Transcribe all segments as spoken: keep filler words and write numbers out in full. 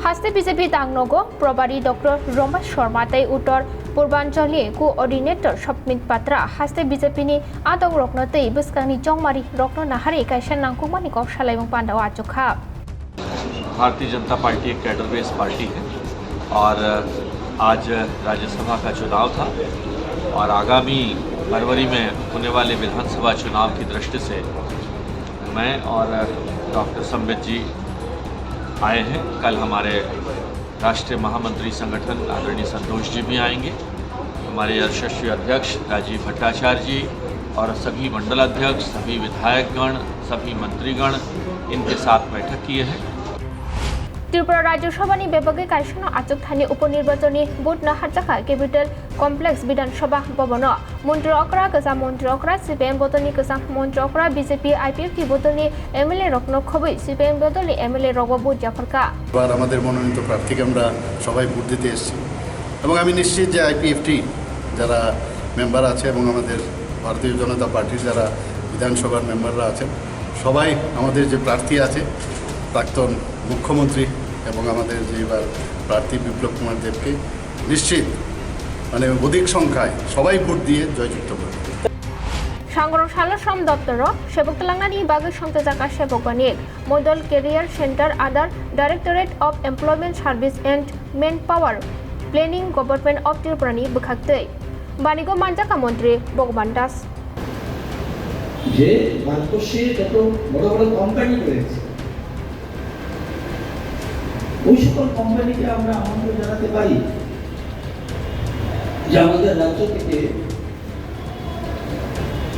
Haste B J P tangnogo Probari Doctor Romesh Sharma tei Uttor Purbanchal ni coordinator Sopmit Patra haste B J P ni adong rokno tei bwskang ni chongmari rokno naharwi kaisa nangkukmani kok salaimung pandao achukha. Bharatiya Janata पार्टी एक cadre based party है और आज राज्यसभा का चुनाव था और आगामी फरवरी में होने वाले विधानसभा चुनाव की दृष्टि से मैं और डॉक्टर संबित जी आए हैं। कल हमारे राष्ट्रीय महामंत्री संगठन आदरणीय संतोष जी भी आएंगे। हमारे यशस्वी अध्यक्ष राजीव भट्टाचार्य जी और सभी मंडल अध्यक्ष, सभी विधायकगण, सभी मंत्रीगण इनके साथ बैठक किए हैं। Tripura Rajya Sabha ni bebagwi kaisano achuk thani upo nirbachon ni vote no harjakha Capital Complex Bidhan Sabha Bhavan o. Montri okra, kwcham montri okra, C P M bodol ni kwcham montri okra, B J P I P F T bodol ni M L A rokno khobwi C P M bodol ni M L A rokbo vote yapharkha. এবার আমাদের মনোনীত প্রার্থীকে আমরা সবাই ভোট দিতে এসেছি এবং আমি নিশ্চিত যে আইপিএফটি যারা মেম্বার আছে এবং আমাদের ভারতীয় জনতা পার্টির যারা বিধানসভার মেম্বাররা আছেন, সবাই আমাদের যে প্রার্থী আছে, প্রাক্তন মুখ্যমন্ত্রী এবং আমাদের যে এবার প্রার্থী বিপ্লব কুমার দেবকে নিশ্চিত মানে অধিক সংখ্যায় সবাই ভোট দিয়ে জয়যুক্ত করবে। Sangrong salo Shrom Doptor o sebok twlangnani bagwi somtwjakha sebok banik. Model Career Center under Directorate of Employment Service and Manpower Planning, Government of Tripura ni bwkhaktwi. Banigo manjakha montri Bhagwan Das. যে ভারতবর্ষে যত বড় বড় কোম্পানি রয়েছে, ওই সকল কোম্পানিকে আমরা আমন্ত্রণ জানাতে পারি যে আমাদের রাজ্য থেকে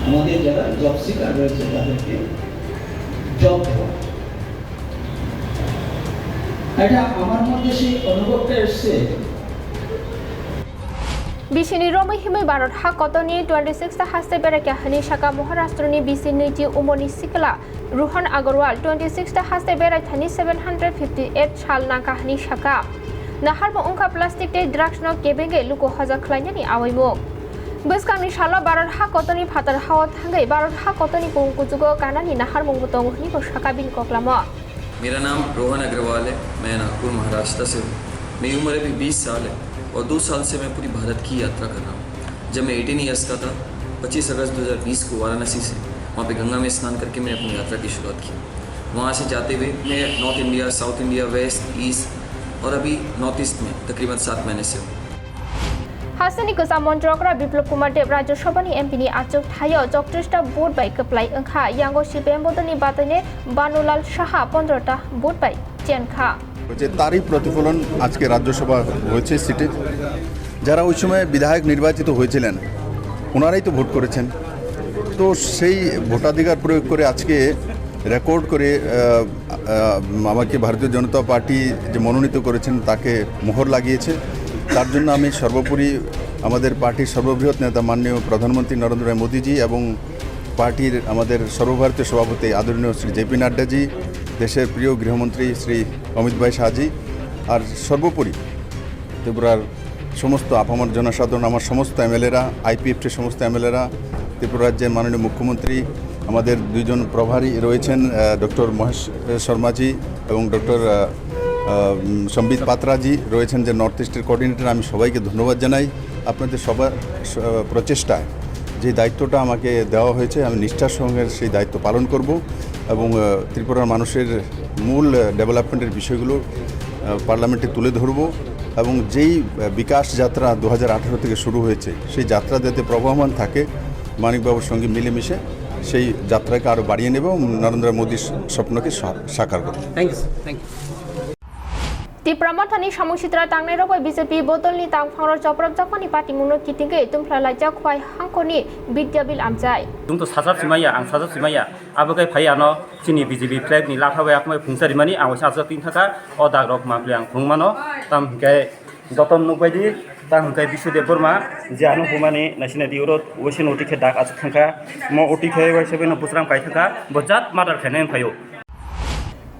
আমাদের যারা জব সিকার রয়েছে তাদেরকে জব দেওয়া। এটা আমার মধ্যে সেই অনুভবটা এসছে। Bisini romwi himwi Bharat ha kotorni twenty six ta haste berai kha hwnwi sakha Maharashtra ni bisi Niti Umoni sikla Rohan Agarwal. Twenty six ta haste berai thani seven hundred fifty eight sal nangkha hwnwi sakha. Naharmung wngkha plastic tei drugs no kebengwi luku hoja khlainani awaimung. Bwskangni salo Bharat ha kotorni phatar hao thangwi Bharat ha kotorni kung kuchugo kanani naharmungbo tongo hwnwi bo sakha bini koklamo. मेरा नाम रोहन अग्रवाल है। मैं नागपुर महाराष्ट्र से हूँ। मेरी उम्र अभी बीस साल है और दो साल से मैं पूरी भारत की यात्रा कर रहा हूँ। जब मैं एटीन ईयर्स का था, पच्चीस अगस्त दो हज़ार बीस को वाराणसी से वहाँ पे गंगा में स्नान करके मैंने अपनी यात्रा की शुरुआत की। वहाँ से जाते हुए मैं north India, south India, west, east और अभी नॉर्थ ईस्ट में तकरीबन सात महीने से हूँ। Hasteni kwcham montri okra Biplab Kumar Deb Rajya Sabha ni M P ni achuk thaio choktrista vote bai kwplai wngkha, yango C P M bodol ni bataini Banulal Saha pondro ta vote bai chenkha. হয়েছে, তারই প্রতিফলন আজকে রাজ্যসভা হয়েছে সিটে। যারা ওই সময় বিধায়ক নির্বাচিত হয়েছিলেন, ওনারাই তো ভোট করেছেন। তো সেই ভোটাধিকার প্রয়োগ করে আজকে রেকর্ড করে, আহ, আহ, আমাকে ভারতীয় জনতা পার্টি যে মনোনীত করেছেন, তাকে মোহর লাগিয়েছে। তার জন্য আমি সর্বোপরি আমাদের পার্টির সর্ববৃহৎ নেতা মাননীয় প্রধানমন্ত্রী নরেন্দ্র মোদীজি এবং পার্টির আমাদের সর্বভারতীয় সভাপতি আদরণীয় শ্রী জেপি নাড্ডাজি, দেশের প্রিয় গৃহমন্ত্রী শ্রী অমিত ভাই শাহজি, আর সর্বোপরি ত্রিপুরার সমস্ত আপামর জনসাধারণ, আমার সমস্ত এমএলএরা, আইপিএফটির সমস্ত এমএলএরা, ত্রিপুরা রাজ্যের মাননীয় মুখ্যমন্ত্রী, আমাদের দুইজন প্রভারী রয়েছেন, আহ, ডক্টর মহেশ শর্মাজি এবং ডক্টর, আহ, আহ, উম, সম্বিত পাত্রাজি রয়েছেন, যে নর্থ ইস্টের কোঅর্ডিনেটর। আমি সবাইকে ধন্যবাদ জানাই। আপনাদের সবার স-, প্রচেষ্টায় যে দায়িত্বটা আমাকে দেওয়া হয়েছে, আমি নিষ্ঠার সঙ্গে সেই দায়িত্ব পালন করব এবং, আহ, ত্রিপুরার মানুষের মূল, আহ, ডেভেলপমেন্টের বিষয়গুলো, আহ, পার্লামেন্টে তুলে ধরব এবং যেই, আহ, বিকাশ যাত্রা দু হাজার আঠারো থেকে শুরু হয়েছে, সেই যাত্রা যাতে প্রবহমান থাকে, মানিকবাবুর সঙ্গে মিলেমিশে সেই যাত্রাকে আরও বাড়িয়ে নেব এবং নরেন্দ্র মোদীর স্বপ্নকে সা-, সাকার করব। Thank you, sir. Thank you. Tipra Mothani samung sitra tangnai rok bai B J P bodol ni tangphang rok choprop jakmani patimung no kitingwi tumphla laijak Khwai Hangkor ni Bidyabil amchai. Chwng to sajak simaya, ang sajak simaya. Abo khe phai ano chini B J P flag ni latha bai akhmai phungsa rimani ang waisa ajak tin thaka o dag rok mapli ang phung mano. Tam hwnkhe joto nukbai di, tam hwnkhe Bisudeb Burma je ano humani naisina di oro waisa oti khe dag ajak thangkha. Mo oti khe waisa bino busram kai thangkha, bo jat murder khainai phaio.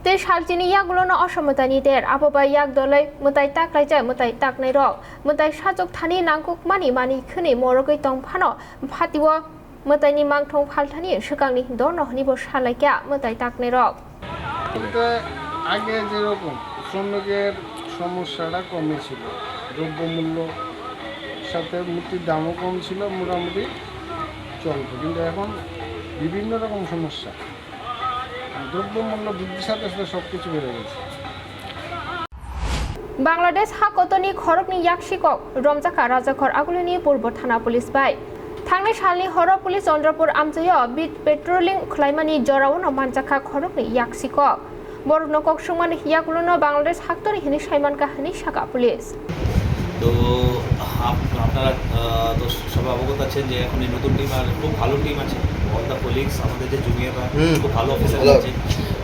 Tei salchini yagulono oso mwtaini der, abo bai yak doloi mwtai taklaijak mwtai taknairok. Mwtai sajwk thani nangkukmani manwi khwnwi morogwi tong phano, phatio mwtaini mangthong phalthani swkangni dorno hwnwibo salaikha mwtai taknairok. আগে যেরকম শ্রমিকের সমস্যাটা কমই ছিল। দ্রব্যমূল্য সাথে মুক্তির দামও কম ছিল, মোটামুটি চলতো, কিন্তু এখন বিভিন্ন রকম সমস্যা। দ্রব্যমূল্য বৃদ্ধির সাথে সাথে সব কিছু বেড়ে গেছে। Bangladesh ha kotorni khoroknwi yaksi kok romjakha Rajakhor Agulini Purbo Thana Police bai. Thangnai salni horo police Chandrapur amchaio beat patrolling khwlaimani jorao no manjakha khoroknwi yaksi kok. Borokno kok sungmani yagulono Bangladesh haktorni hinwi saimankha hinwi sakha police. তো আপ-, আপনারা, আহ, তো সবাই অবগত আছেন যে এখন এই নতুন টিম আর খুব ভালো টিম আছে। অল দ্য কলিগস, আমাদের যে জুনিয়ররা, হুম। খুব ভালো অফিসার ভালো। আছে,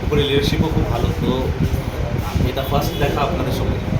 উপরে লিডারশিপও খুব ভালো। তো এটা ফার্স্ট দেখা আপনাদের সঙ্গে।